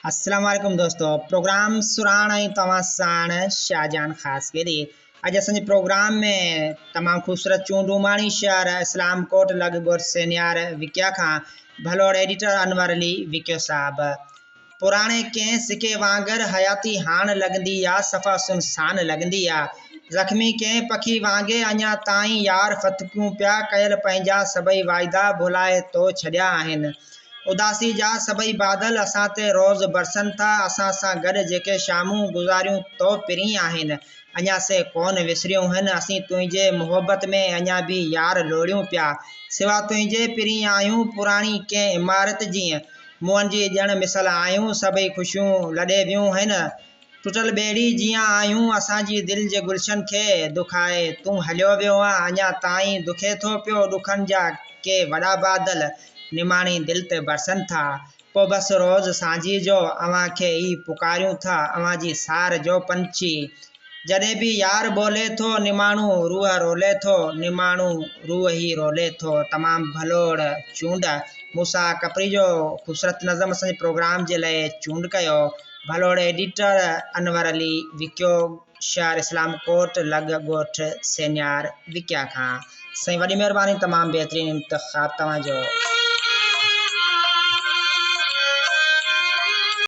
السلام عليڪم دوستو پروگرام سرهاڻ ۽ توهان ساڻ شاهجهان خاصخيلي اڄ اسان جي پروگرام ۾ تمام خوبصورت چونڊ اماڻي شهر اسلام ڪوٽ لڳ ڳوٺ سينيار وڪيا کان ڀلوڙ ايڊيٽر انور علي وڪيو صاحب پراڻي ڪنهن سڪي وانگر حياتي هاڻ لڳندي آ صفا سنسان لڳندي آ زخمي ڪنهن پکي وانگي اڃا تائين يار ڦٿڪيون پيا ڪيل پنهنجا سڀئي واعدا ڀلائي تو ڇڏيا آهن اداسي جا سڀئي بادل اسان تي روز برسن ٿا، اسان سان گڏ جيڪي شامون گذاريون تو پرين آهن، اڃا سي ڪونه وسريون هن، اسين تنهنجي محبت ۾ اڃا به يار لوڙيون پيا، سوا تنهنجي پرين آهيون، پراڻي ڪنهن عمارت جيئن، منهن جي ڄڻ مثل آهيون، سڀئي خوشيون لڏي ويون هن، ٽٽل ٻيڙي جيان آهيون اسان جي دل جي گلشن کي دکائي تون هليو ويو آن اڃا تائين دکي ٿو پيو ڏکن جا ڪي وڏا بادل نماڻي دل تي برسن ٿا پو بس روز سانجهي جو اوهان کي ئي پڪاريون ٿا اوهان جي سار جو پنڇي جڏهن به يار ٻولي ٿو نماڻو روح رولي ٿو نماڻو روح ئي رولي ٿو تمام ڀلوڙ چونڊ موسيٰ ڪپري جو خوبصورت نظم اسان جي پروگرام جي لئي چونڊ ڪيو. ڀلوڙ ايڊيٽر انور علي وڪيو شهر اسلام ڪوٽ لڳ ڳوٺ سينيار وڪيا کان. سائين وڏي مهرباني تمام بهترين انتخاب توهان جو.